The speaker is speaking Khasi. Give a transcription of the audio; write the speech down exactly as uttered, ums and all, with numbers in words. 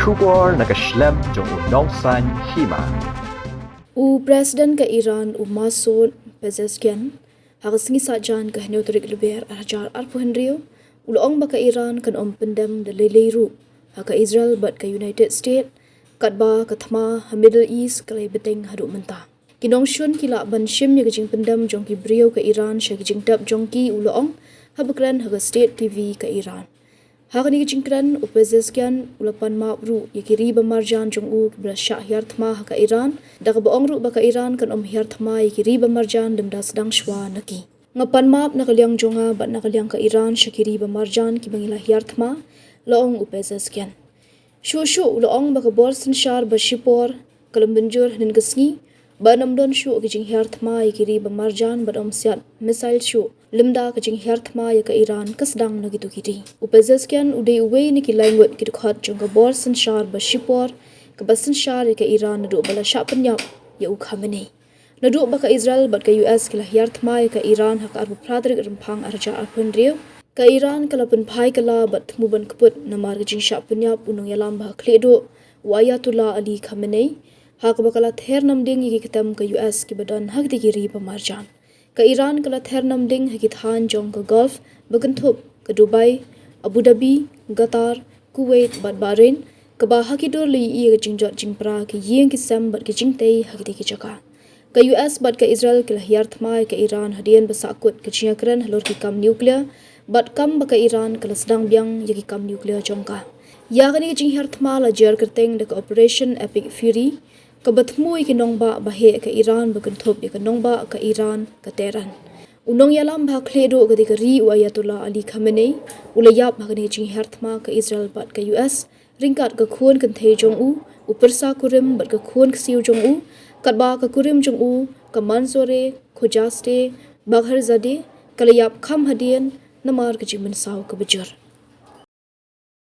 Khubor na ka shlem jong u nongsaiñ hima. U President ka Iran u Masoud Pezeshkian ha ka sngi Saitjaiñ ka hynñiew tarik Lber ar hajar arphew hynriew u la ong ba ka Iran kan ym pyndem da lei lei ruh ha ka Israel bad ka United States, katba ka thma ha Middle East ka la ïa bteng haduh mynta. Ki nongshun ki lah ban shim ïa ka jingpyndem jong ki briew ka Iran sha ki jingtep jong ki, u la ong haba kren ha ka State T V ka Iran. Ha kane ka jingkren, u Pezeshkian u la pan map ruh ïa ki ri ba marjan jong u kiba la shah hiar thma ha ka Iran, da kaba ong ruh ba ka Iran kan ym hiar thma ïa ki ri ba marjan lymda sdang shuwa na ki. Nga pan map na ka liang jong nga bad na ka liang ka Iran sha ki ri ba marjan kiba ngi la hiar thma, la ong u Pezeshkian. Shuh shuh u la ong ba ka bor synshar ba shipor ka la mynjur hynnin ka sngi ba yn ym don shuh ki jinghiar thma ïa ki ri ba marjan bad ym siat missile shuh, lymda ka jinghiar thma ïa ka Iran ka sdang na kito ki ri. U Pezeshkian u dei uwei na ki lai ngut ki dkhot jong ka bor synshar ba shipor kaba synshar ïa ka Iran naduh ba la shah pynïap ïa u Khamenei. Naduh ba ka Israel bad ka U S ki la hiar thma ïa ka Iran ha ka arphew phra tarik Rymphang ar hajar arphew hynriew, ka Iran ka la pynphai kylla bad thmu ban kput namar ka jingshah pynïap u nongïalam ba ha khlieh duh u Ayatollah Ali Khamenei, ha kaba ka la ther namding ïa ki ktem ka U S kiba don ha kito ki ri ba marjan. Ka Iran ka la ther namding ha ki thaiñ jong ka Gulf ba kynthup ka Dubai, Abu Dhabi, Qatar, Kuwait bad Bahrain, kaba ha ki dur la ïohi ïa ka jingjot jingpra, ki ïing ki sem bad ki jingtei ha kito ki jaka. Ka U S bad ka Israel ki la hiar thma ïa ka Iran hadien ba sahkut ka jingïakren halor ki kam nuclear, bad kam ba ka Iran ka la sdang biang ïa ki kam nuclear jong ka. Ïa kane ka jinghiar thma la jer kyrteng da ka Operation Epic Fury, kaba thmu ïa ki nongbah ba heh ka Iran ba kynthup ïa ka nongbah ka Iran ka Tehran. U nongïalam ba ha khlieh duh ka dei ka ri u Ayatollah Ali Khamenei, u la ïap ha kane ka jinghiar thma ka Israel bad ka U S, ryngkat ka khun kynthei jong u, u pyrsa kurim bad ka khun ksiew jong u, katba ka kurim jong u, ka Mansoureh Khojaste Baghrzadeh, ka la ïap kham hadien namar ka jingmynsaw kaba jur.